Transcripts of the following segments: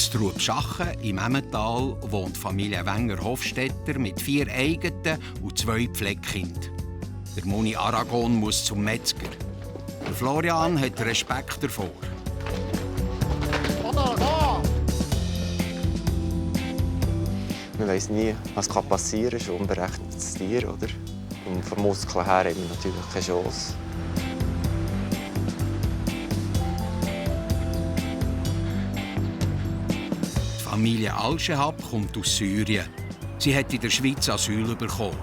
In Trubschachen im Emmental wohnt Familie Wenger-Hofstetter mit 4 eigenen und 2 Pflegekindern. Der Moni Aragon muss zum Metzger. Der Florian hat Respekt davor. Man weiss nie, was passieren kann. Es ist ein unberechtigtes Tier, oder? Und von Muskeln her haben wir natürlich keine Chance. Die Familie Al-Shehab kommt aus Syrien. Sie hat in der Schweiz Asyl bekommen.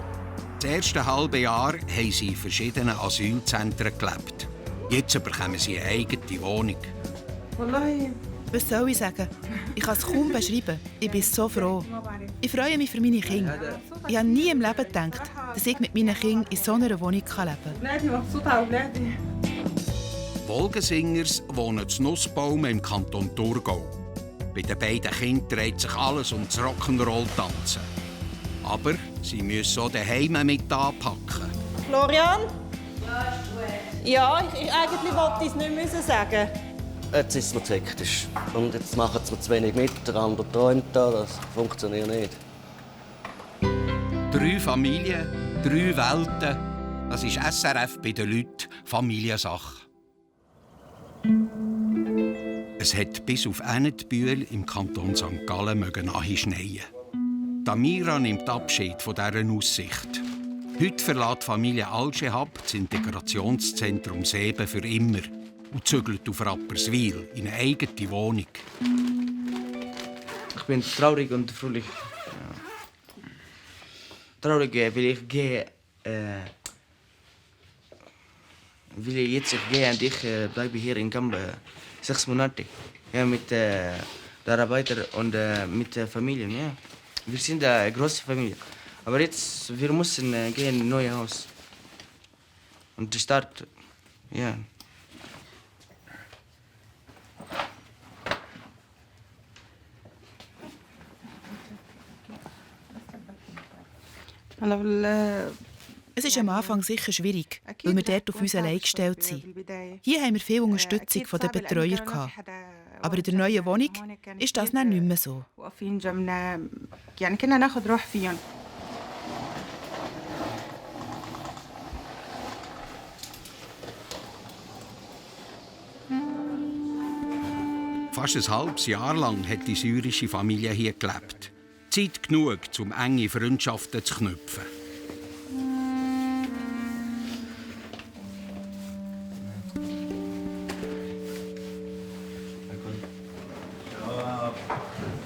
Das erste halbe Jahr haben sie in verschiedenen Asylzentren gelebt. Jetzt bekommen sie eine eigene Wohnung. Was soll ich sagen? Ich kann es kaum beschreiben. Ich bin so froh. Ich freue mich für meine Kinder. Ich habe nie im Leben gedacht, dass ich mit meinen Kindern in so einer Wohnung leben kann. Wolgensingers wohnen zu Nussbaumen im Kanton Thurgau. Bei den beiden Kindern dreht sich alles um das Rock'n'Roll-Tanzen. Aber sie müssen auch daheim mit anpacken. Florian? Ja, eigentlich wollte ich es nicht sagen. Jetzt ist es mir zu hektisch. Und jetzt machen sie mir zu wenig mit. Der andere träumt da. Das funktioniert nicht. 3 Familien, 3 Welten. Das ist SRF bei den Leuten Familiensache. Es hat bis auf Ennetbühl im Kanton St. Gallen schneien. Tamira nimmt Abschied von dieser Aussicht. Heute verlässt die Familie Al-Shehab das Integrationszentrum Seeben für immer und zügelt auf Rapperswil in eine eigene Wohnung. Ich bin traurig und fröhlich. Ja. Traurig, weil ich gehe. Will ich jetzt gehen und ich bleibe hier in Gambe 6 Monate. Ja, mit der Arbeiter und mit der Familie. Ja. Wir sind eine große Familie. Aber jetzt, wir müssen gehen in ein neues Haus. Und starten. Ja. Es ist am Anfang sicher schwierig, weil wir dort auf uns allein gestellt sind. Hier haben wir viel Unterstützung von den Betreuern gehabt. Aber in der neuen Wohnung ist das dann nicht mehr so. Fast ein halbes Jahr lang hat die syrische Familie hier gelebt. Zeit genug, um enge Freundschaften zu knüpfen.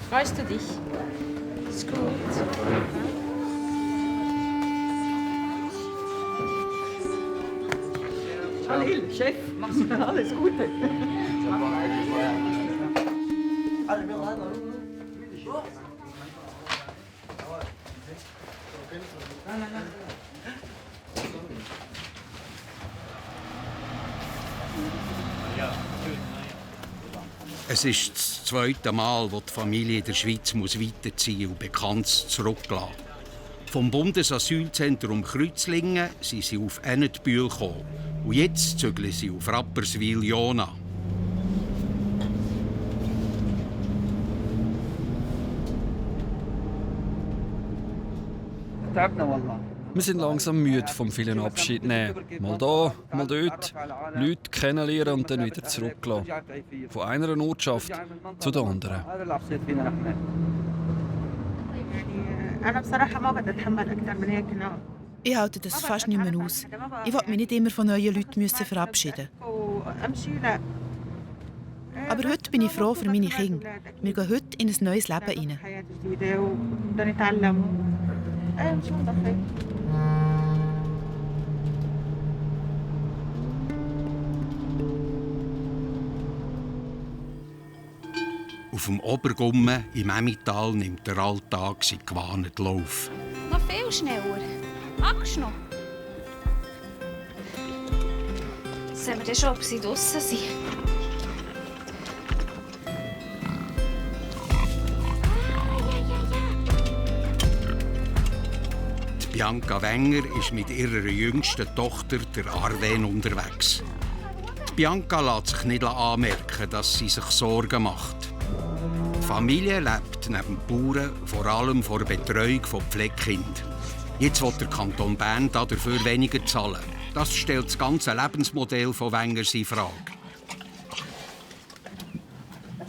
Freust du dich? Ist gut. Halil, Chef, machst du alles Gute? Es ist das zweite Mal, dass die Familie in der Schweiz weiterziehen und Bekanntes zurücklassen muss. Vom Bundesasylzentrum Kreuzlingen sind sie auf Ennetbühl gekommen. Und jetzt zügeln sie auf Rapperswil-Jona. Wir sind langsam müde vom vielen Abschied nehmen. Mal da, mal dort. Leute kennenlernen und dann wieder zurücklassen. Von einer Ortschaft zu der anderen. Ich halte das fast nicht mehr aus. Ich will mich nicht immer von neuen Leuten verabschieden. Aber heute bin ich froh für meine Kinder. Wir gehen heute in ein neues Leben hinein. Auf dem Obergummen im Emmental nimmt der Alltag seinen gewohnten Lauf. Noch viel schneller. Magst du noch? Sehen wir dann schon, ob sie draussen sind. Bianca Wenger ist mit ihrer jüngsten Tochter, der Arwen, unterwegs. Die Bianca lässt sich nicht anmerken, dass sie sich Sorgen macht. Die Familie lebt neben Bauern vor allem von der Betreuung von Pflegekindern. Jetzt will der Kanton Bern dafür weniger zahlen. Das stellt das ganze Lebensmodell von Wengers in Frage.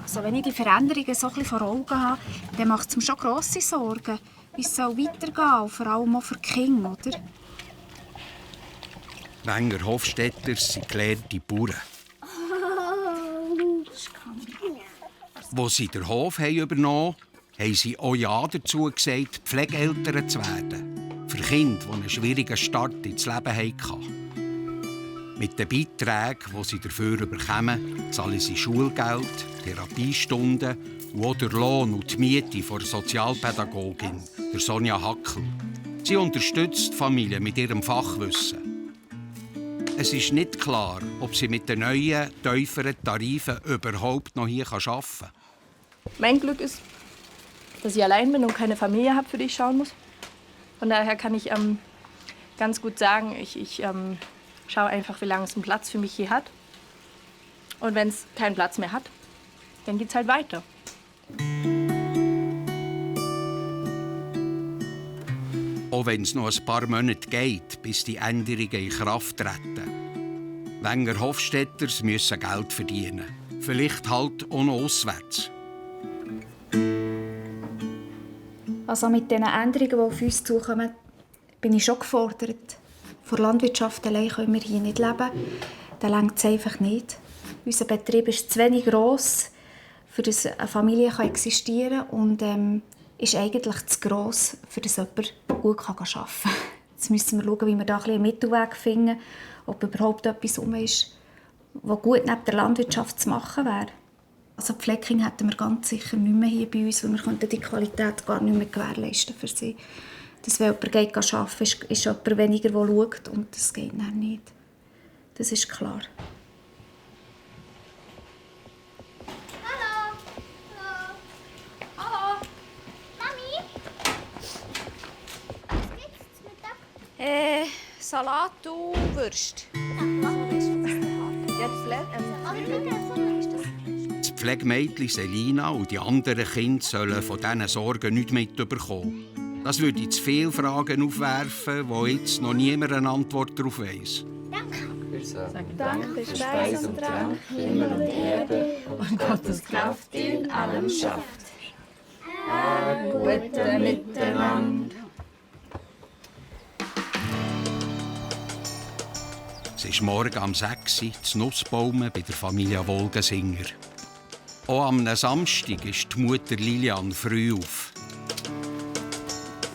Also wenn ich die Veränderungen so ein bisschen vor Augen habe, dann macht es mir schon grosse Sorgen, wie es weitergehen soll, vor allem auch für die Kinder, oder? Wenger Hofstetter sind gelehrte Bauern. Als sie den Hof übernommen haben, haben sie auch Ja dazu gesagt, Pflegeeltern zu werden. Für Kinder, die einen schwierigen Start ins Leben hatten. Mit den Beiträgen, die sie dafür bekommen, zahlen sie Schulgeld, Therapiestunden und auch den Lohn und die Miete von der Sozialpädagogin, der Sonja Hackel. Sie unterstützt die Familie mit ihrem Fachwissen. Es ist nicht klar, ob sie mit den neuen, tieferen Tarifen überhaupt noch hier arbeiten kann. Mein Glück ist, dass ich allein bin und keine Familie habe, für die ich schauen muss. Von daher kann ich ganz gut sagen, ich schaue einfach, wie lange es einen Platz für mich hier hat. Und wenn es keinen Platz mehr hat, dann geht es halt weiter. Auch wenn es noch ein paar Monate geht, bis die Änderungen in Kraft treten. Wenger Hofstetters müssen Geld verdienen. Vielleicht halt auch noch auswärts. Also mit den Änderungen, die auf uns zukommen, bin ich schon gefordert. Von Landwirtschaft allein können wir hier nicht leben. Das reicht es einfach nicht. Unser Betrieb ist zu wenig gross, für dass eine Familie existieren kann und ist eigentlich zu gross, für dass jemand gut arbeiten kann. Jetzt müssen wir schauen, wie wir da einen Mittelweg finden, ob überhaupt etwas ist, was gut neben der Landwirtschaft zu machen wäre. Also Pflegekinder hätten wir ganz sicher nicht mehr hier bei uns, weil wir die Qualität gar nicht mehr gewährleisten für sie. Dass wenn jemand geht arbeiten, ist jemand weniger, der schaut, und das geht dann nicht. Das ist klar. Salat und Würst. Das Pflegemädchen Selina und die anderen Kinder sollen von diesen Sorgen nichts mitbekommen. Das würde zu viele Fragen aufwerfen, wo jetzt noch niemand eine Antwort darauf weiss. Danke, Speis und Trank, Himmel und Erde und Gottes Kraft in allem schafft. Gute Miteinander. Es ist morgen um 6 Uhr zu Nussbaumen bei der Familie Wolgensinger. Auch am Samstag ist die Mutter Lilian früh auf.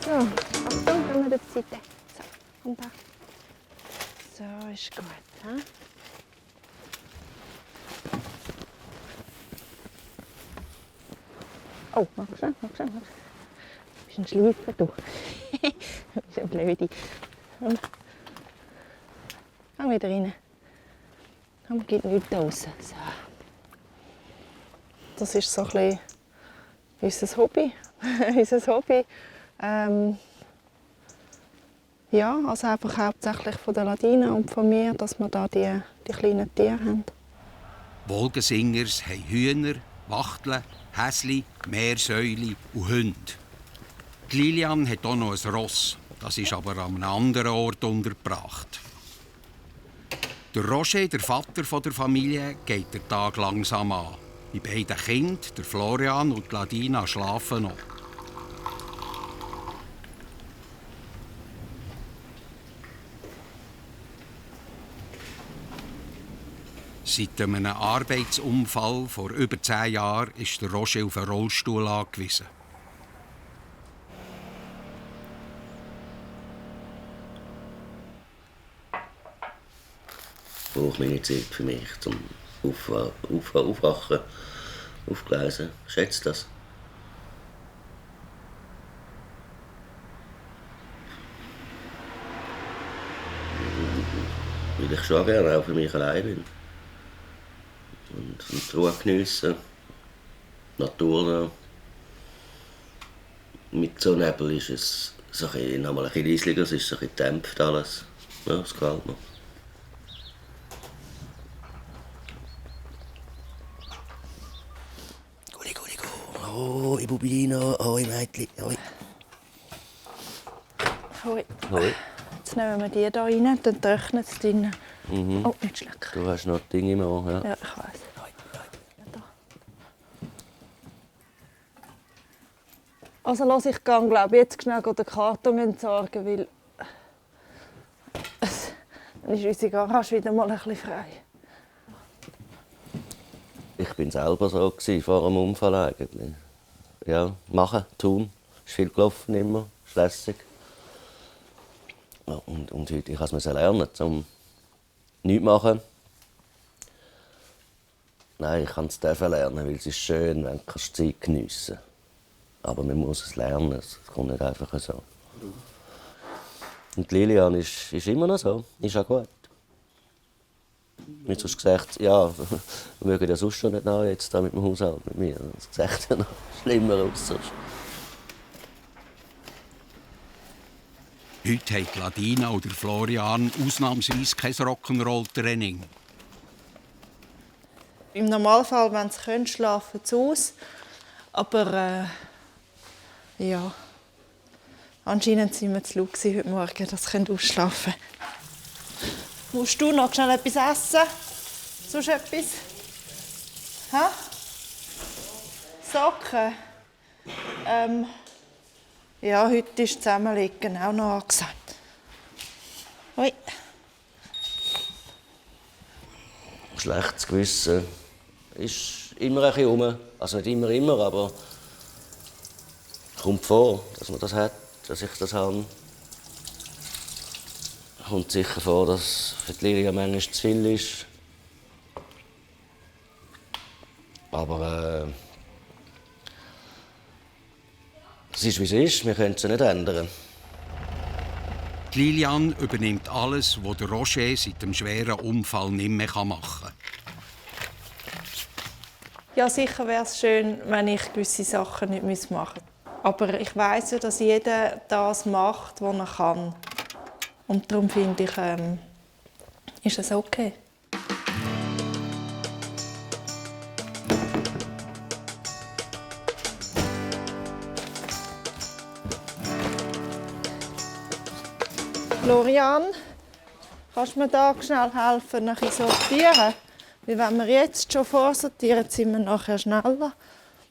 So, Achtung, komm noch auf die Seite. So, komm da. So, ist gut. He? Oh, mach schon. Du bist ein Schleifer, du. Du bist ein Blödi. Komm wieder rein. Komm, geht nichts raus. So. Das ist so ein bisschen unser Hobby. Unser Hobby. Ja, also einfach hauptsächlich von der Ladina und von mir, dass wir da die kleinen Tiere haben. Wolgensingers haben Hühner, Wachteln, Häsli, Meersäule und Hunde. Die Lilian hat auch noch ein Ross. Das ist aber an einem anderen Ort untergebracht. Der Roger, der Vater der Familie, geht der Tag langsam an. Die beiden Kinder, der Florian und die Ladina, schlafen noch. Seit einem Arbeitsunfall vor über 10 Jahren ist der Roger auf einen Rollstuhl angewiesen. Ich brauche meine Zeit für mich, zum Aufwachen, aufgleisen. Schätzt das? Weil ich schon gerne auch für mich allein bin. Und die Ruhe geniessen, die Natur. Mit so Nebel ist es so noch mal ein bisschen leislicher, es ist so ein bisschen gedämpft alles. Ja, das gefällt mir. Hoi, Bubino. Hoi, Mädchen. Hoi. Hoi. Hoi. Jetzt nehmen wir die hier rein, dann trocknet es drinnen. Mhm. Oh, nicht schlecht. Du hast noch Dinge im Ohr, ja? Ja, ich weiss. Also lass ich gehen, glaube ich, jetzt schnell den Karton entsorgen, weil dann ist unsere Garage wieder mal ein bisschen frei. Ich bin selber so vor dem Unfall eigentlich. Ja, machen, tun. Ist viel gelaufen immer, ist lässig. Ja, und heute ich musste es lernen, um nichts zu machen. Nein, ich kann es lernen, weil es ist schön, wenn du die Zeit geniessen kannst. Aber man muss es lernen, es kommt nicht einfach so. Und Lilian ist immer noch so, ist auch gut. Nicht sonst gesagt, ja, wir mögen ja sonst schon nicht nach jetzt da mit dem Haushalt mit mir. Das sieht ja noch schlimmer aus sonst. Heute haben Ladina oder Florian ausnahmsweise kein Rock'n'Roll-Training. Im Normalfall, wenn sie können, schlafen sie aus. Aber ja, anscheinend sind wir zu laut heute Morgen, dass sie ausschlafen können. Musst du noch schnell etwas essen? Sonst etwas? Ha? Socken? Ja, heute ist Zusammenlegen auch noch angesagt. Hui. Schlechtes Gewissen ist immer ein bisschen rum. Also nicht immer, aber kommt vor, dass man das hat, dass ich das habe. Kommt sicher vor, dass für die Lilia manchmal zu viel ist. Aber es ist, wie es ist. Wir können es nicht ändern. Die Lilian übernimmt alles, was der Roger seit dem schweren Unfall nicht mehr machen kann. Ja, sicher wäre es schön, wenn ich gewisse Sachen nicht machen müsste. Aber ich weiss ja, dass jeder das macht, was er kann. Und darum finde ich, ist es okay. Florian, kannst du mir da schnell helfen, nachher sortieren? Weil wenn wir jetzt schon vorsortieren, sind wir nachher schneller.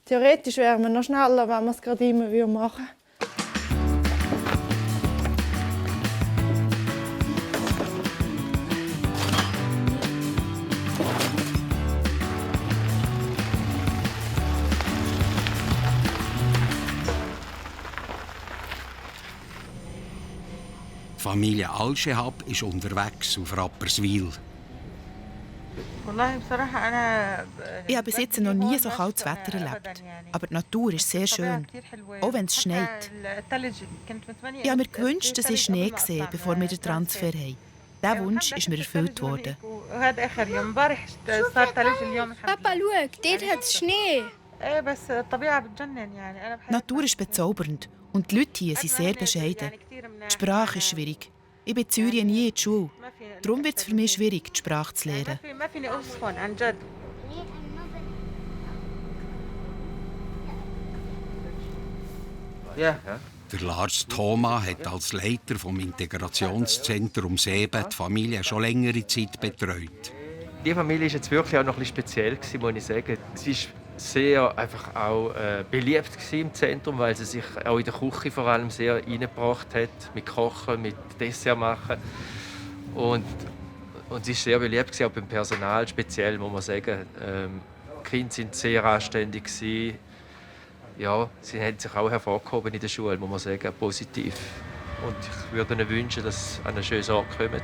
Theoretisch wären wir noch schneller, wenn wir es gerade immer machen würden. Die Familie Al-Shehab ist unterwegs auf Rapperswil. Ich habe bis jetzt noch nie so kaltes Wetter erlebt. Aber die Natur ist sehr schön, auch wenn es schneit. Ich habe mir gewünscht, dass ich Schnee sehe, bevor wir den Transfer haben. Dieser Wunsch ist mir erfüllt worden. Papa, schau, dort hat es Schnee. Die Natur ist bezaubernd und die Leute hier sind sehr bescheiden. Die Sprache ist schwierig. Ich bin in Syrien nie in die Schule. Darum wird es für mich schwierig, die Sprache zu lernen. Ja. Der Lars Thoma hat als Leiter des Integrationszentrums Eben die Familie schon längere Zeit betreut. Die Familie war jetzt wirklich auch noch ein bisschen speziell, muss ich sagen. Sie war sehr einfach auch beliebt im Zentrum, weil sie sich auch in der Küche vor allem sehr eingebracht hat, mit Kochen, mit Dessert machen. Und sie war sehr beliebt, auch beim Personal speziell, muss man sagen. Die Kinder waren sehr anständig. Ja, sie haben sich auch hervorgehoben in der Schule, muss man sagen, positiv. Und ich würde ihnen wünschen, dass sie an einen schönen Ort kommen.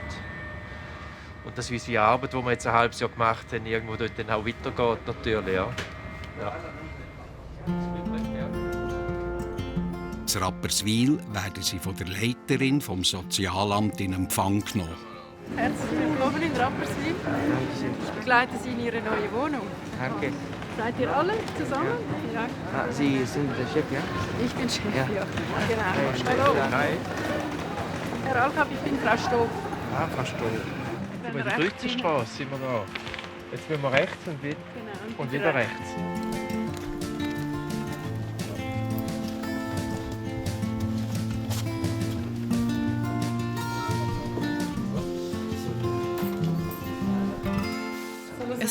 Und dass unsere Arbeit, die wir jetzt ein halbes Jahr gemacht haben, irgendwo dort dann auch weitergeht, natürlich. Ja. In Rapperswil werden sie von der Leiterin vom Sozialamt in Empfang genommen. Herzlich willkommen in Rapperswil. Ich begleite Sie in Ihre neue Wohnung. Danke. Seid ihr alle zusammen? Ja. Sie sind der Chef, ja? Ich bin Chef, Ja. ja. Genau. Hallo. Hi. Herr Alkab, ich bin Frau Stoff. Ah, Frau Stoll. Über die Grützenstraße sind wir da. Jetzt müssen wir rechts und wieder rechts.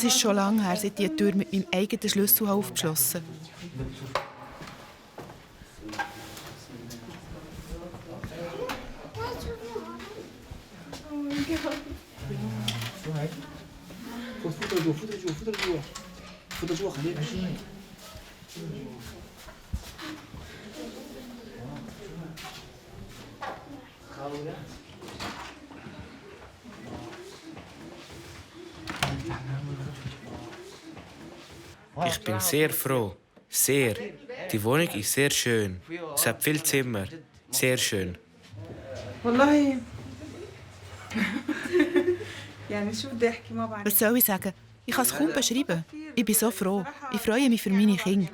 Das ist schon lange her, seit ich die Tür mit meinem eigenen Schlüssel aufgeschlossen habe. Ich bin sehr froh. Sehr. Die Wohnung ist sehr schön. Es hat viele Zimmer. Sehr schön. والله Was soll ich sagen? Ich kann es kaum beschreiben. Ich bin so froh. Ich freue mich für meine Kinder.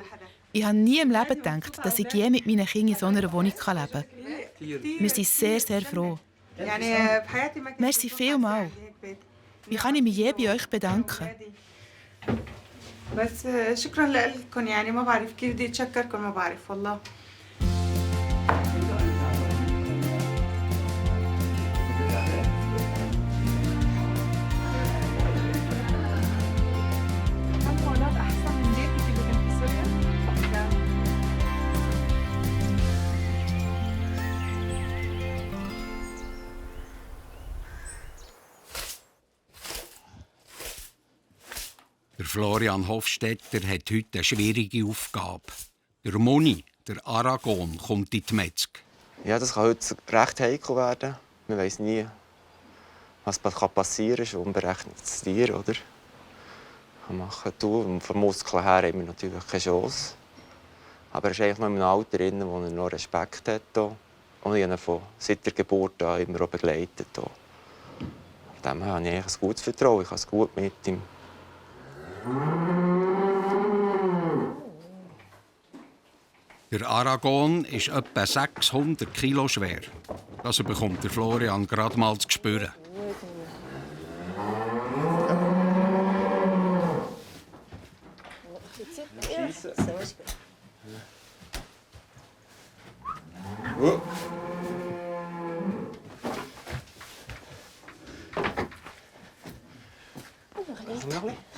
Ich habe nie im Leben gedacht, dass ich je mit meinen Kindern in so einer Wohnung leben kann. Wir sind sehr, sehr froh. Merci vielmals. Wie kann ich mich je bei euch bedanken? بس شكرا لكم يعني ما بعرف كيف بدي اتشكركم ما بعرف والله Der Florian Hofstetter hat heute eine schwierige Aufgabe. Der Moni, der Aragon, kommt in die Metzg. Ja, das kann heute recht heikel werden. Man weiss nie, was passieren kann. Es ist ein unberechnetes Tier, oder? Und von Muskeln her haben wir natürlich keine Chance. Aber er ist eigentlich noch in einem Alter, wo er noch Respekt hat. Und ich habe ihn seit der Geburt an immer auch begleitet. Von dem her habe ich eigentlich ein gutes Vertrauen. Ich habe es gut mit ihm. Der Aragon ist etwa 600 Kilo schwer. Das bekommt der Florian gerade mal zu spüren.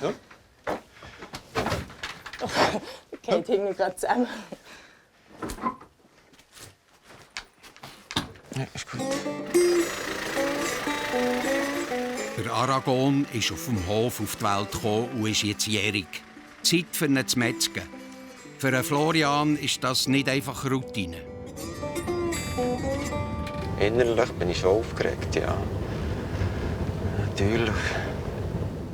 Ja. Geht irgendwie gerade zusammen. Ja, ist gut. Der Aragon ist auf dem Hof auf die Welt gekommen und ist jetzt jährig. Zeit für ihn zu metzgen. Für einen Florian ist das nicht einfach Routine. Innerlich bin ich schon aufgeregt, ja. Natürlich.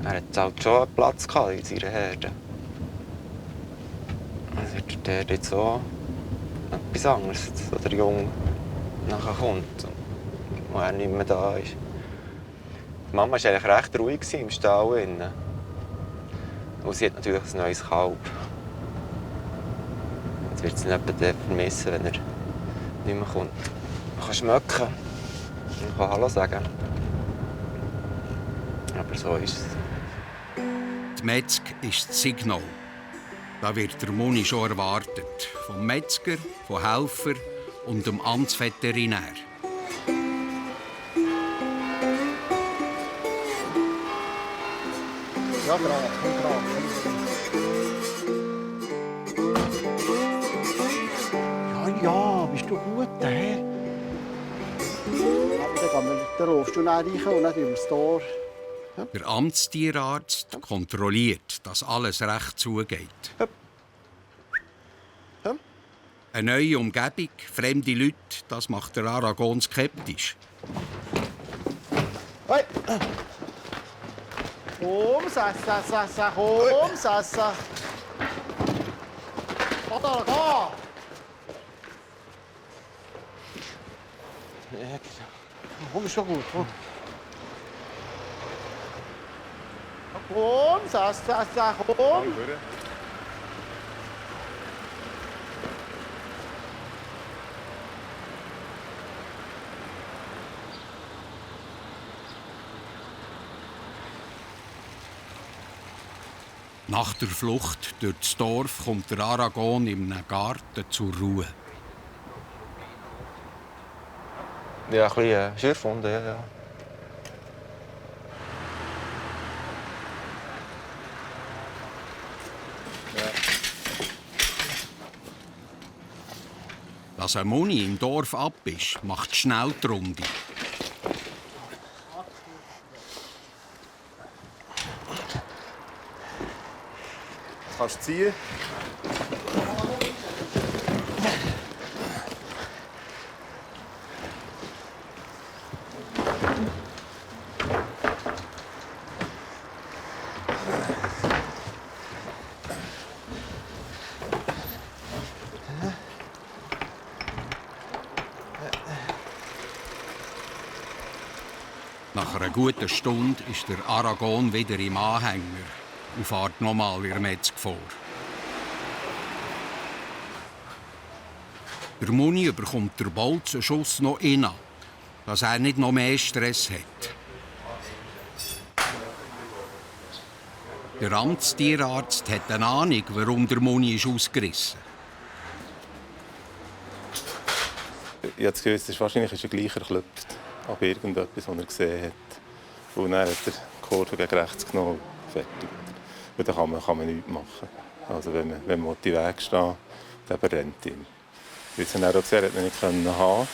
Er hat halt schon einen Platz in seiner Herde. Also der jetzt so etwas anderes, dass der Junge nachher kommt, wo er nicht mehr da ist. Die Mama war eigentlich recht ruhig im Stall. Und sie hat natürlich ein neues Kalb. Jetzt wird sie ihn etwa vermissen, wenn er nicht mehr kommt. Man kann schmecken und kann Hallo sagen. Aber so ist es. Die Metzg ist das Signal. Da wird der Moni schon erwartet. Vom Metzger, vom Helfer und dem Amtsveterinär. Ja, brav, brav. Ja, bist du gut, Herr? Dann rufst du rein und dann tun wir das Tor. Ja. Der Amtstierarzt kontrolliert, dass alles recht zugeht. Ja. Ja. Eine neue Umgebung, fremde Leute, das macht der Aragon skeptisch. Hey. Komm, Sassa, komm, Sassa. Da. Ja, komm, ist schon gut. Komm, Sassa, komm. Nach der Flucht durch das Dorf kommt der Aragon in einem Garten zur Ruhe. Ja, ein bisschen Schürfwunde, ja. Dass ein Moni im Dorf ab ist, macht schnell die Runde. Kannst du ziehen? Nach einer guten Stunde ist der Aragon wieder im Anhänger und fährt nochmal in der Metzg vor. Der Muni bekommt der Bolzenschuss noch inne, dass er nicht noch mehr Stress hat. Der Amtstierarzt hat eine Ahnung, warum der Muni ausgerissen ist. Ich habe das Gefühl, wahrscheinlich ist er gleich erklüpft ab irgendetwas, was er gesehen hat. Und dann hat er die Kurve gegen rechts genommen, fertig. Und dann kann man nichts machen. Also wenn man auf den Weg steht, dann brennt ihm. Wie es dann auch gesehen hat, nicht haben erhalten.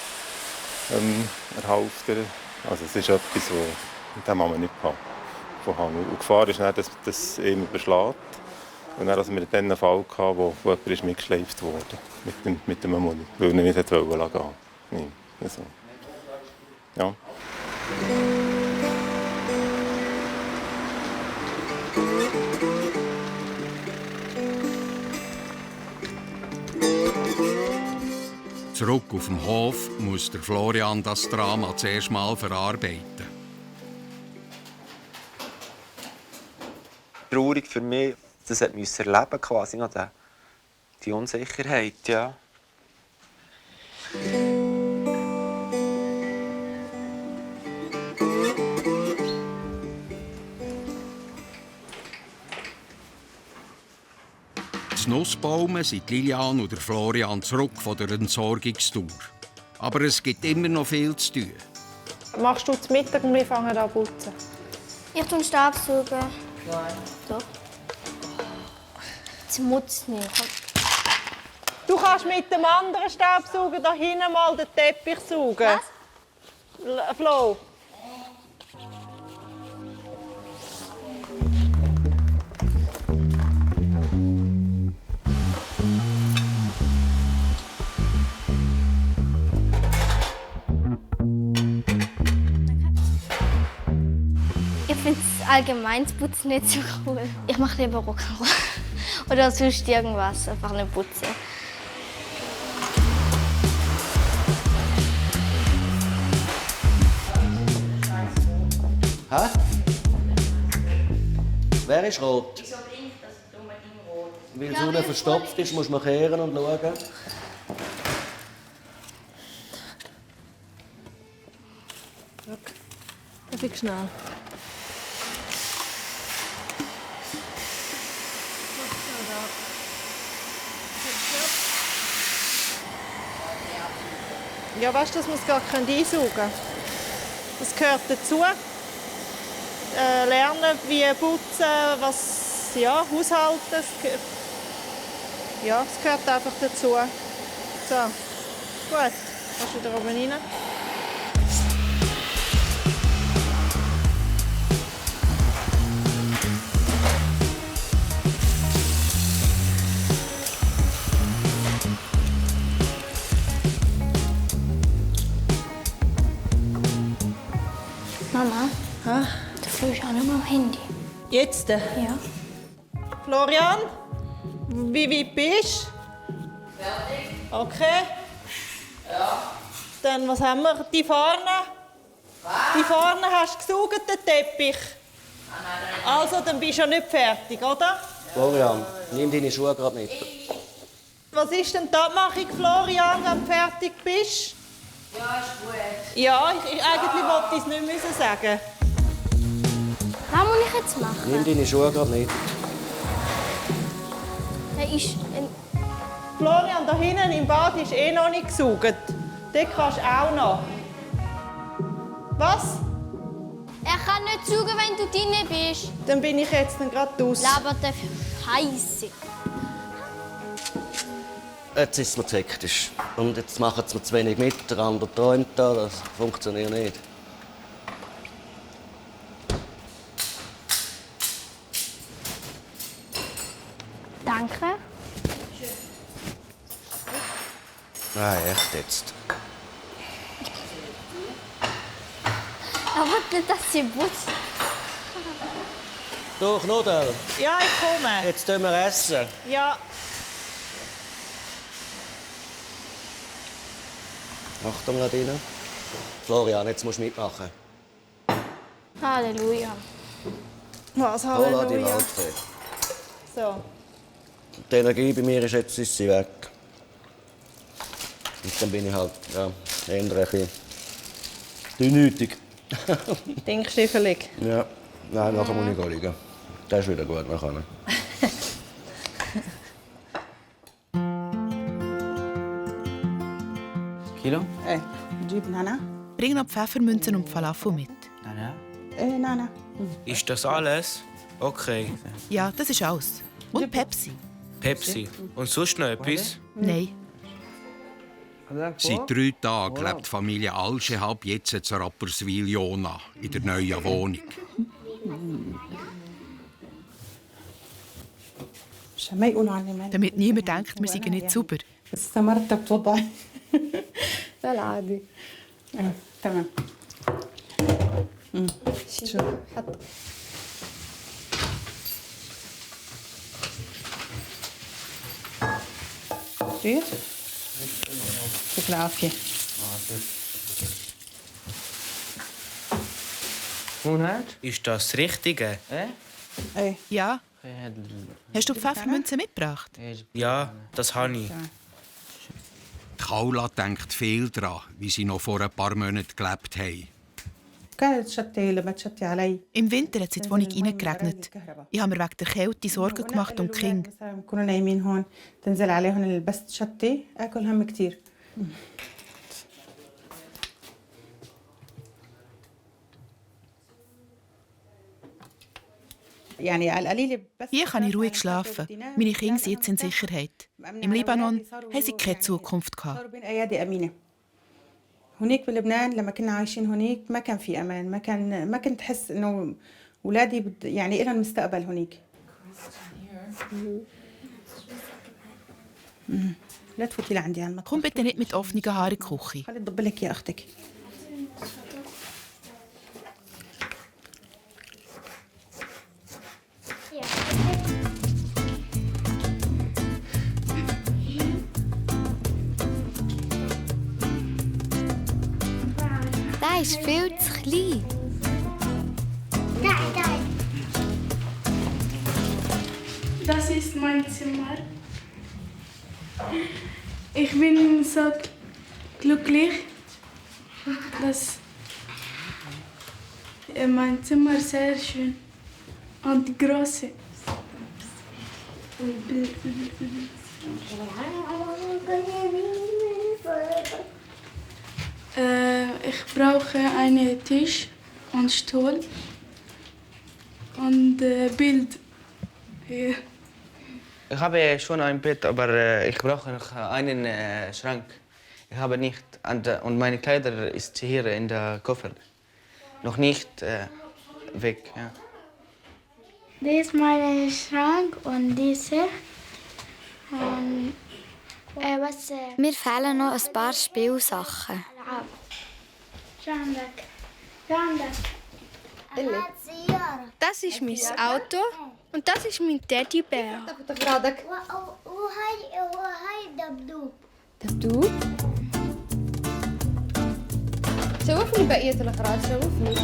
Also es ist etwas, das man nicht haben. Und die Gefahr ist dann, dass das ihm überschlägt. Und dann hatten wir dann einen Fall, wo jemand mitgeschleift wurde mit dem Muni, weil er nicht gehen wollte. Nein, also. Ja. Zurück auf dem Hof muss der Florian das Drama zuerst mal verarbeiten. Traurig für mich, das hat erleben quasi noch die Unsicherheit, ja. Das Nussbaumen sind Lilian und Florian zurück von der Entsorgungstour. Aber es gibt immer noch viel zu tun. Machst du zu Mittag und wir fangen an zu putzen? Ich tue Staubsaugen. Nein. Doch. Jetzt muss nicht. Du kannst mit dem anderen Staubsauger da hinten mal den Teppich saugen. Was? Flo. Ich finde allgemein das Putzen nicht so cool. Ich mache lieber Rock'n'Roll. Oder sonst irgendwas, einfach nicht putzen. Hä? Wer ist rot? Wieso blinkt das dumme Ding rot? Weil die Sonne verstopft ist, muss man kehren und schauen. Das ist schnell. Ja, weißt du, dass man es gar einsaugen kann. Das gehört dazu. Lernen, wie putzen, was, ja, haushalten. Ja, es gehört einfach dazu. So, gut. Kannst du wieder oben rein. Mama, du fühlst auch nicht mehr am Handy. Jetzt? Ja. Florian, wie weit bist du? Fertig. Okay. Ja. Dann, was haben wir? Die vorne? Was? Die vorne hast du gesaugt, den Teppich? Nein. Also, dann bist du ja nicht fertig, oder? Florian, nimm deine Schuhe gerade mit. Was ist denn die Abmachung, Florian, wenn du fertig bist? Ja, ist gut. Ja, eigentlich wollte ich es nicht müssen sagen. Was muss ich jetzt machen? Nimm deine Schuhe gerade mit. Da ist Florian, da hinten im Bad ist eh noch nicht gesaugt. Dort kannst du auch noch. Was? Er kann nicht saugen, wenn du drin bist. Dann bin ich jetzt gerade raus. Labert der Scheiße. Jetzt ist es mir zu hektisch. Und jetzt machen sie mir zu wenig mit. Der andere träumt da. Das funktioniert nicht. Danke. Nein, echt jetzt. Er will nicht, dass sie putzt. Du, Knudel. Ja, ich komme. Jetzt tun wir essen. Ja. Achtung, Nadine. Florian, jetzt musst du mitmachen. Halleluja. Was, Hola, die Halleluja. Lautfee. So. Die Energie bei mir ist sie weg. Und dann bin ich halt eher ein bisschen dünnhütig. Dinkstiefelig. Ja, nein, nachher muss ich liegen. Das ist wieder gut nachher. Kilo? جيب نعناع؟ Bring noch Pfeffermünzen und Falafel mit. نعناع. Ist das alles? Okay. Ja, das ist alles. Und Pepsi. Pepsi. Und sonst noch etwas? Nein. Seit 3 Tagen lebt die Familie Al-Shehab jetzt in Rapperswil-Jona in der neuen Wohnung. عشان ما يقولوا عني ما Damit niemand denkt, wir seien nicht sauber. بس استمرت بوضعي. لا لا عادي. تمام. شو حط. شوف. يعطيك العافية. Ist das das Richtige? Ja. Hast du Pfeffermünzen mitgebracht? Ja, das habe ich. Kaula denkt viel daran, wie sie noch vor ein paar Monaten gelebt haben. كانت تشتي لما تشتي علي. Im Winter hat es in die Wohnung reingeregnet. Ich habe mir wegen der Kälte Sorgen gemacht um die Kinder. بكونوا نايمين هون تنزل عليهم بس تشتي اكل هم كثير. Hier kann ich ruhig schlafen. Meine Kinder sind jetzt in Sicherheit. Im Libanon haben sie keine Zukunft gehabt. هناك بلبنان لما كنا عايشين هناك ما كان في امان، ما كنت احس انه اولادي يعني لهم مستقبل هناك. لا تفوتي لعندي على المطبخ. Komm bitte nicht mit offenen Haaren in die Küche. خلي تضب لك يا اختك. Der ist viel zu klein. Das ist mein Zimmer. Ich bin so glücklich, dass mein Zimmer sehr schön und groß ist. Ich brauche einen Tisch und Stuhl und Bild. Hier. Ich habe schon ein Bett, aber ich brauche noch einen Schrank. Ich habe nicht. Und meine Kleider ist hier in der Koffer. Noch nicht weg. Ja. Das ist mein Schrank und dieser. Und, Mir fehlen noch ein paar Spielsachen. Das ist mein Auto und das ist mein Teddybär. دبدوب؟ شوفني بقية الأغراض شوفني.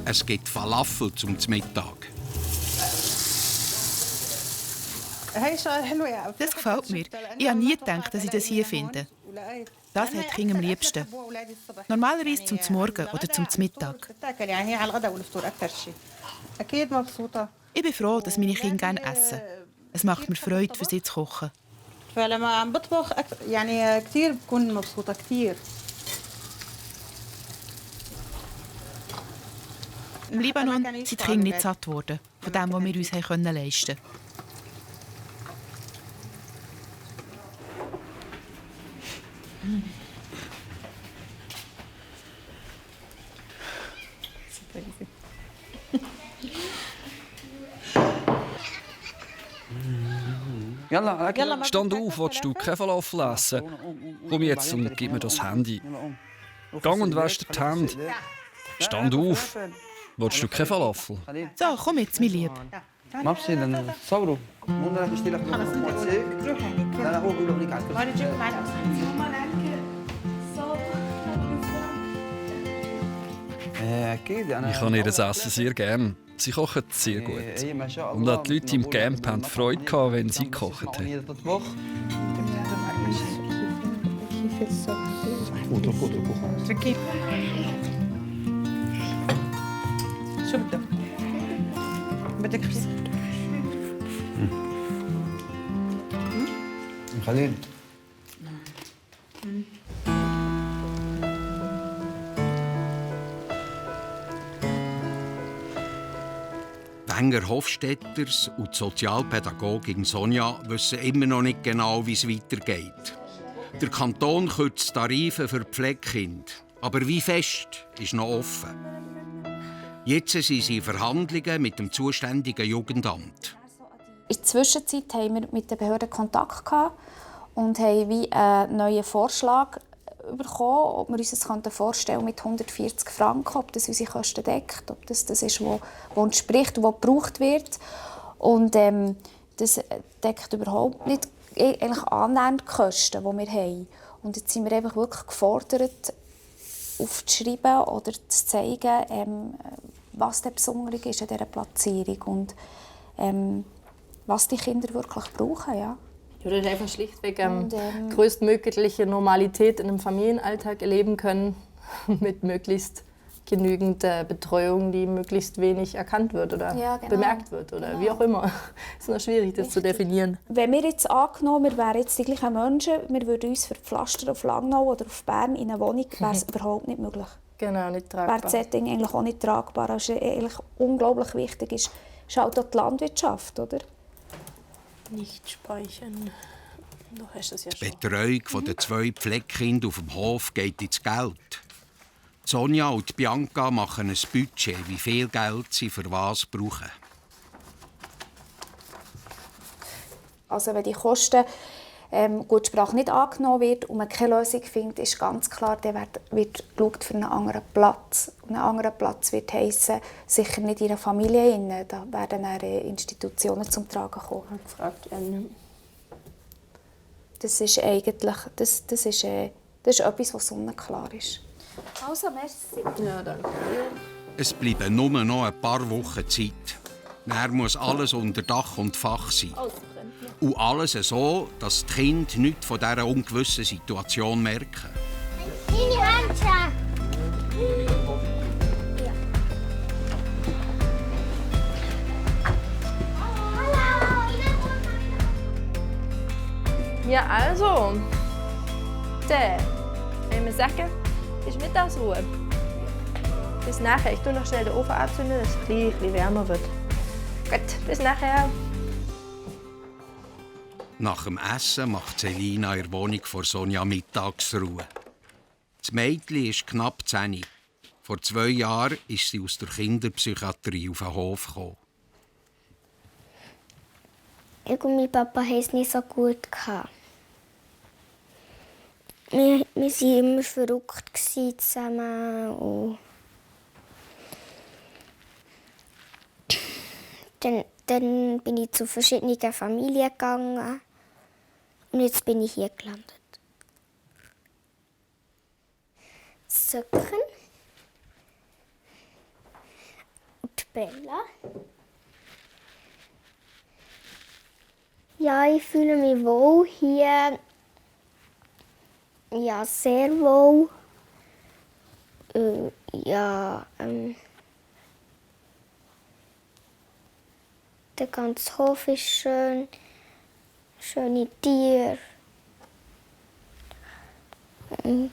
Es gibt Falafel zum Mittag. Das gefällt mir. Ich habe nie gedacht, dass ich das hier finde. Das hat die Kinder am liebsten. Normalerweise zum Morgen oder zum Mittag. Ich bin froh, dass meine Kinder gerne essen. Es macht mir Freude, für sie zu kochen. فلما عم بطبخ يعني كثير بكون مبسوطة كثير. Im Libanon sind die Kinder nicht satt geworden von dem, was wir uns leisten konnten. Stand auf, willst du keinen Falafel essen? Komm jetzt und gib mir das Handy. Gang und wasch dir die Hände. Stand auf. Willst du keinen Falafel? So, komm jetzt, mein Lieb. ما بصير لأن تصوروا مو أنا بشتري لك موتسيك لا لا هو بيقول لك على Ich habe ihr Essen sehr gern. Sie kochen sehr gut. Und auch die Leute im Camp hatten Freude gehabt, wenn sie gekocht haben. شو بدك؟ بدك خبز؟ خليل Wenger Hofstetters und die Sozialpädagogin Sonja wissen immer noch nicht genau, wie es weitergeht. Der Kanton kürzt Tarife für Pflegekinder. Aber wie fest ist noch offen. Jetzt sind sie in Verhandlungen mit dem zuständigen Jugendamt. In der Zwischenzeit haben wir mit den Behörden Kontakt gehabt und haben wie einen neuen Vorschlag bekommen, ob wir uns das vorstellen mit 140 Franken, ob das unsere Kosten deckt, ob das ist, was entspricht, was gebraucht wird. Und das deckt überhaupt nicht eigentlich annähernd die Kosten, die wir haben. Und jetzt sind wir einfach wirklich gefordert, aufzuschreiben oder zu zeigen, was der Besondere ist an dieser Platzierung und was die Kinder wirklich brauchen. Ja. Ich würde einfach schlichtweg größtmögliche Normalität in einem Familienalltag erleben können, mit möglichst genügend Betreuung, die möglichst wenig erkannt wird oder bemerkt wird oder wie auch immer. Es ist noch schwierig, das zu definieren. Wenn wir jetzt angenommen, wir wären jetzt die gleichen Menschen, wir würden uns für Pflaster auf Langnau oder auf Bern in eine Wohnung, wäre es überhaupt nicht möglich. Genau, nicht tragbar. Wäre das Setting eigentlich auch nicht tragbar. Was eigentlich unglaublich wichtig ist halt auch die Landwirtschaft, oder? Nicht speichern. Du hast es ja schon. Die Betreuung der 2 Pflegekinder auf dem Hof geht ins Geld. Sonja und Bianca machen ein Budget, wie viel Geld sie für was brauchen. Also wenn die Kosten gut Sprache nicht angenommen wird und man keine Lösung findet, ist ganz klar, dann wird geschaut für einen anderen Platz. Und ein anderer Platz wird heissen, sicher nicht in einer Familie. Da werden dann Institutionen zum Tragen kommen. Gefragt werden. Das ist eigentlich das ist etwas, was sonnenklar ist. Also, merci. Ja, danke. Es bleiben nur noch ein paar Wochen Zeit. Dann muss alles unter Dach und Fach sein. Und alles so, dass die Kinder nichts von dieser ungewissen Situation merken. Deine Handschuhe! Ja, also. Dann, wenn wir sagen, ist Mittagsruhe. Bis nachher. Ich tue noch schnell den Ofen anzünden, dass es ein bisschen wärmer wird. Gut, bis nachher. Nach dem Essen macht Selina in der Wohnung vor Sonja Mittagsruhe. Das Mädchen ist knapp 10. Vor 2 Jahren ist sie aus der Kinderpsychiatrie auf den Hof gekommen. Ich und mein Papa haben es nicht so gut gehabt. Wir waren immer verrückt zusammen. Und dann bin ich zu verschiedenen Familien gegangen. Und jetzt bin ich hier gelandet. Söcken. Und Bella. Ja, ich fühle mich wohl hier. Ja, sehr wohl. Der ganze Hof ist schön. Schöne Tiere. Und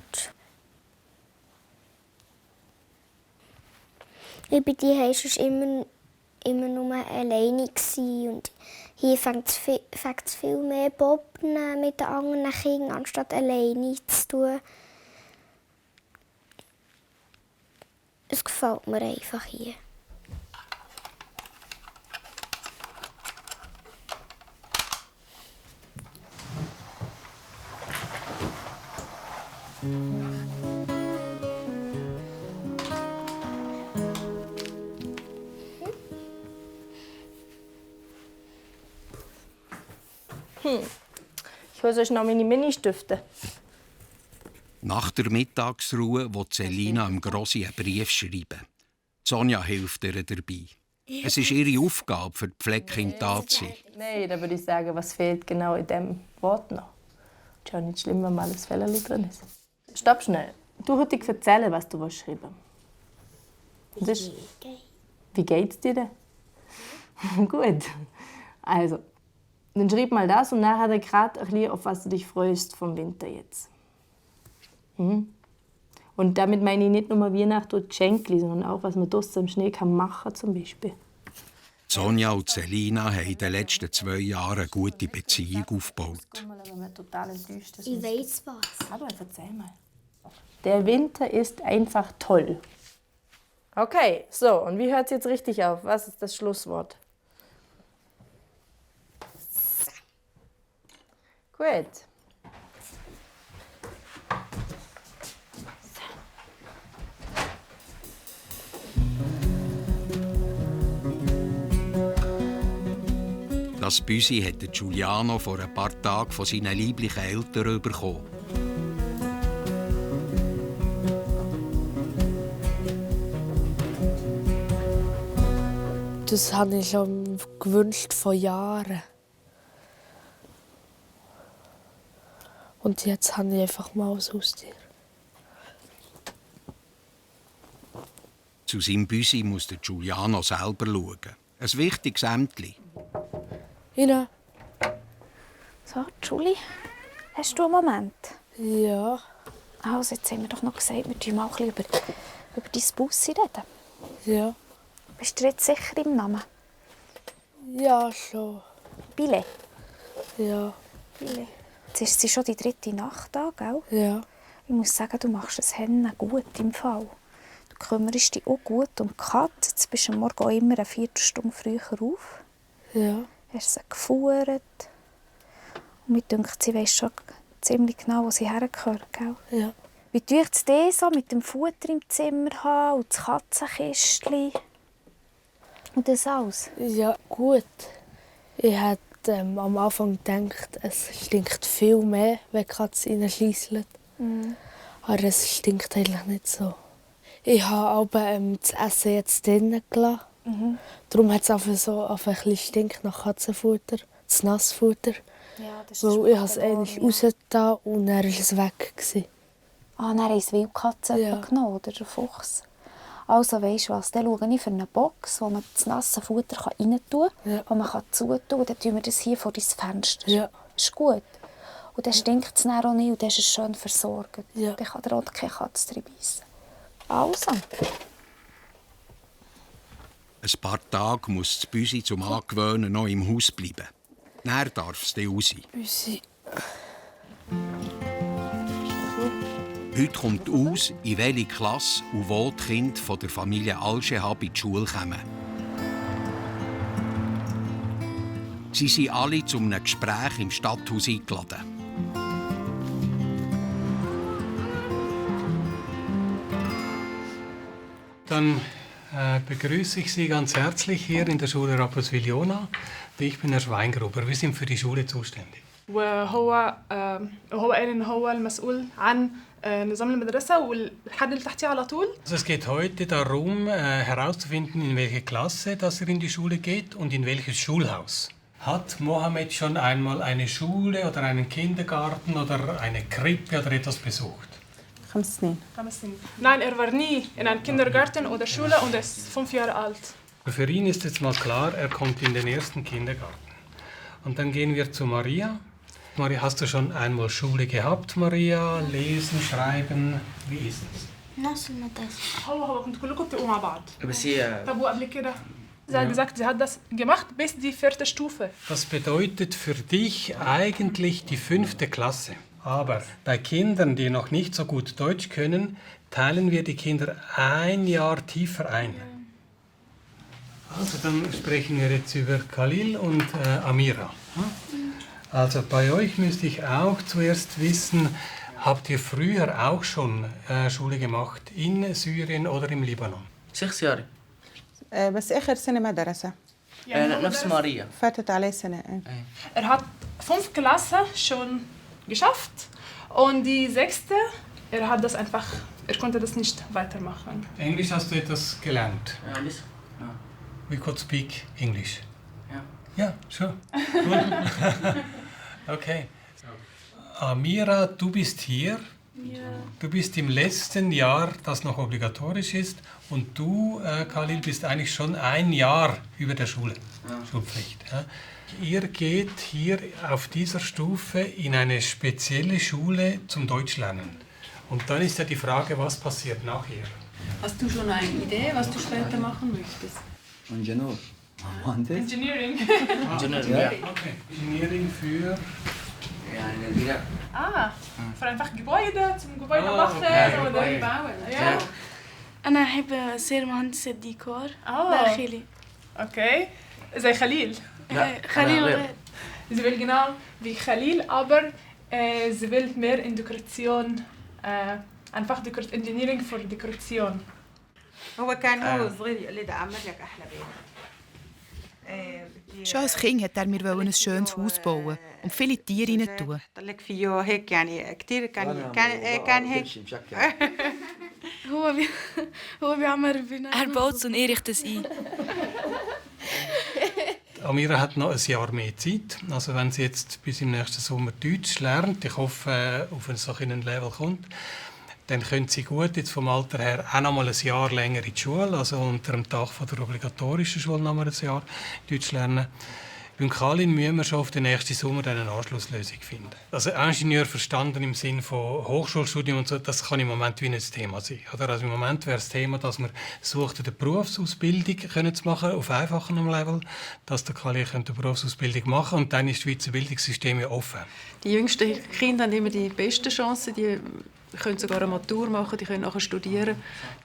ich war die immer nur alleine und Hier fängt es viel mehr Bobben mit den anderen Kindern, anstatt alleine zu tun. Es gefällt mir einfach hier. Ich hole euch noch meine Mini-Stifte. Nach der Mittagsruhe will Selina dem Grossi einen Brief schreiben. Sonja hilft ihr dabei. Es ist ihre Aufgabe, für die Pflegekinder da zu sein. Nein, da würde ich sagen, was fehlt genau in diesem Wort noch. Ist ja nicht schlimm, wenn mal ein Fehlerchen drin ist. Stopp schnell. Du heute erzählen, was du schreiben willst. Wie geht's dir denn? Gut. Also, dann schreib mal das und nachher gerade ein bisschen, auf was du dich freust vom Winter jetzt. Mhm. Und damit meine ich nicht nur Weihnachten und Geschenke, sondern auch, was man draussen im Schnee machen kann, zum Beispiel. Sonja und Selina haben in den letzten 2 Jahren eine gute Beziehung aufgebaut. Ich weiß was. Aber erzähl mal. Der Winter ist einfach toll. Okay, so, und wie hört es jetzt richtig auf? Was ist das Schlusswort? Gut. Das Büsi hat Giuliano vor ein paar Tagen von seinen lieblichen Eltern bekommen. Das habe ich schon gewünscht vor Jahren. Und jetzt habe ich einfach mal ein Haustier. Zu seinem Büsi muss der Giuliano selber schauen. Ein wichtiges Ämtli. Ina. So, Julie, hast du einen Moment? Ja. Also, jetzt haben wir doch noch gesagt, wir reden mal ein bisschen über dein Bussi reden. Ja. Bist du jetzt sicher im Namen? Ja, schon. Bille? Ja. Bille. Jetzt ist sie schon die 3. Nacht da, gell? Ja. Ich muss sagen, du machst es Hennen gut im Fall. Du kümmerst dich auch gut um die Katze. Jetzt bist du am Morgen auch immer eine Viertelstunde früher auf. Ja. Hast sie geführt. Und mir denkt, sie weiss schon ziemlich genau, wo sie hergehört, gell? Ja. Wie tut es dir so mit dem Futter im Zimmer haben und das Katzenkistchen? Und das alles? Ja, gut. Ich hätte am Anfang gedacht, es stinkt viel mehr, wenn die Katze reinschliesselt. Mhm. Aber es stinkt eigentlich nicht so. Ich habe aber das Essen jetzt drinnen gelassen. Mhm. Darum hat es einfach so ein bisschen Stink nach Katzenfutter, das Nassfutter. Ja, das ist weil ich es eigentlich rausgetan und dann war es weg. Ah, dann haben sie Wildkatzen genommen, oder der Fuchs. Also weisst du was, dann schaue ich für eine Box, wo man das nasse Futter rein tun kann, wo man zutun kann. Und dann tun wir das hier vor dein Fenster. Ja. Ist gut. Und dann stinkt es dann auch nicht und dann ist es schön versorgt. Ja. Dann kann der auch keine Katze drin beißen. Also. Ein paar Tage muss das Büsi zum Angewöhnen noch im Haus bleiben. Dann darf es dann raus. Büsi. Heute kommt aus, in welche Klasse und wo die Kinder von der Familie Al-Shehab in die Schule kommen. Sie sind alle zu einem Gespräch im Stadthaus eingeladen. Dann begrüße ich Sie ganz herzlich hier in der Schule Rapperswil-Jona. Ich bin Herr Schweingruber. Wir sind für die Schule zuständig. وهو قال ان هو المسؤول عن نظام المدرسه والحد اللي تحتيه على طول. Also es geht heute darum, herauszufinden, in welche Klasse dass er in die Schule geht und in welches Schulhaus. Hat Mohammed schon einmal eine Schule oder einen Kindergarten oder eine Krippe oder etwas besucht? 5 سنين. 5 سنين. Nein, war nie in einem Kindergarten oder Schule und er ist 5 Jahre alt. Für ihn ist jetzt mal klar, er kommt in den ersten Kindergarten. Und dann gehen wir zu Maria. Maria, hast du schon einmal Schule gehabt, Maria? Lesen, schreiben, wie ist es? نفس المدرسة. هو كنتوا كلكم بتبقوا مع بعض. بس هي طب وقبل كده؟ Sie hat gesagt, sie hat das gemacht bis die 4. Stufe. Das bedeutet für dich eigentlich die 5. Klasse. Aber bei Kindern, die noch nicht so gut Deutsch können, teilen wir die Kinder ein Jahr tiefer ein. Also dann sprechen wir jetzt über Khalil und Amira. Also bei euch müsste ich auch zuerst wissen, habt ihr früher auch schon Schule gemacht in Syrien oder im Libanon? 6 Jahre. بس آخر سنة ما درسها. نفس ماريا. فاتت عليه سنة. Er hat 5 Klassen schon geschafft und die 6. Er konnte das nicht weitermachen. Englisch hast du etwas gelernt? Ja, ein bisschen. Ja. We could speak English. Ja. Ja, sure. Okay. Amira, du bist hier. Ja. Du bist im letzten Jahr, das noch obligatorisch ist. Und du, Khalil, bist eigentlich schon ein Jahr über der Schule. Ja. Schulpflicht. Ja. Ihr geht hier auf dieser Stufe in eine spezielle Schule zum Deutschlernen. Und dann ist ja die Frage, was passiert nachher? Hast du schon eine Idee, was du später machen möchtest? Ingenieur. Engineering. Engineering, ja. Okay. Engineering für... Für einfach Gebäude, zum Gebäude machen okay. oder bauen. Ja. أنا أحب أصير مهندسة ديكور داخلي. Okay. زي خليل. خليل. Sie will genau wie Khalil, aber sie will mehr in Dekoration. einfach Engineering für Dekoration. هو كان هو صغير يقول لي بدي أعمل لك أحلى بيت. Schon als Kind wollte er mir ein schönes Haus bauen und viele Tiere rein tun. Er baut es und ich richte es ein. Amira hat noch ein Jahr mehr Zeit. Also wenn sie jetzt bis im nächsten Sommer Deutsch lernt, ich hoffe, auf ein solches Level kommt, dann können sie gut jetzt vom Alter her auch noch mal ein Jahr länger in die Schule, also unter dem Dach von der obligatorischen Schule noch mal ein Jahr Deutsch lernen. Beim Khalil müssen wir schon auf den nächsten Sommer eine Anschlusslösung finden. Also Ingenieur verstanden im Sinne von Hochschulstudium und so, das kann im Moment wie nicht das Thema sein. Oder? Also im Moment wäre das Thema, dass man sucht, eine Berufsausbildung zu machen auf einfachem Level, dass der Khalil eine Berufsausbildung machen kann und dann ist das Schweizer Bildungssystem ja offen. Die jüngsten Kinder haben immer die besten Chancen, die können sogar eine Matur machen, die können nachher studieren.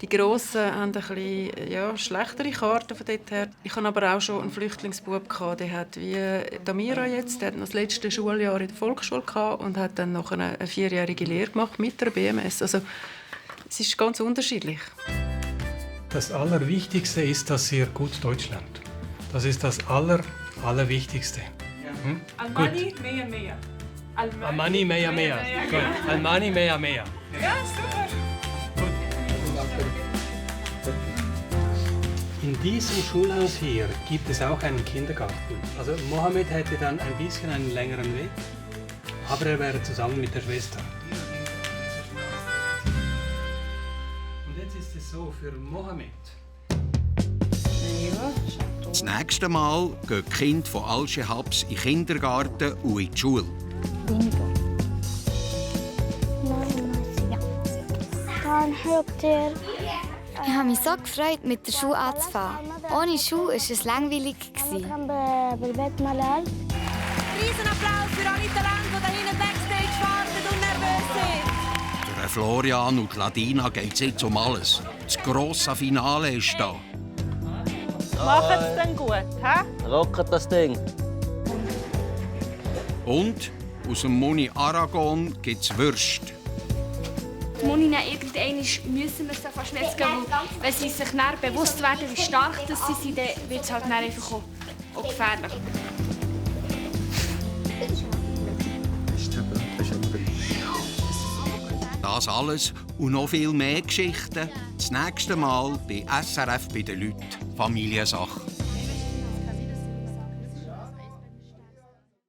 Die Grossen haben ein bisschen schlechtere Karten von dort her. Ich hatte aber auch schon einen Flüchtlingsbub, der hat wie Amira jetzt, der hat noch das letzte Schuljahr in der Volksschule gehabt und hat dann noch eine 4-jährige Lehre gemacht mit der BMS. Also es ist ganz unterschiedlich. Das Allerwichtigste ist, dass ihr gut Deutsch lernt. Das ist das Allerwichtigste. Hm? Almani, mehr. Almani, mehr. Gut. Almani, mehr. Ja, super. Gut. In diesem Schulhaus hier gibt es auch einen Kindergarten. Also Mohammed hätte dann ein bisschen einen längeren Weg, aber er wäre zusammen mit der Schwester. Und jetzt ist es so für Mohammed. Das nächste Mal gehen die Kinder von Al-Shahabs in den Kindergarten und in die Schule. Ich habe mich so gefreut, mit der Schule anzufangen. Ohne Schule war es langweilig. Riesenapplaus für alle Talente, die hinten Backstage warten und nervös sind. Für Florian und Ladina geht es jetzt um alles. Das grosse Finale ist da. Macht es denn gut, hä? Rocket das Ding. Und aus dem Muni Aragon gibt es Würste. Die Monina, irgendwann müssen wir es fast nicht gehen, wenn sie sich dann bewusst werden, wie stark das sie sind, dann wird es halt dann einfach auch gefährlich. Das alles und noch viel mehr Geschichten das nächste Mal bei SRF bei den Leuten. Familiensache.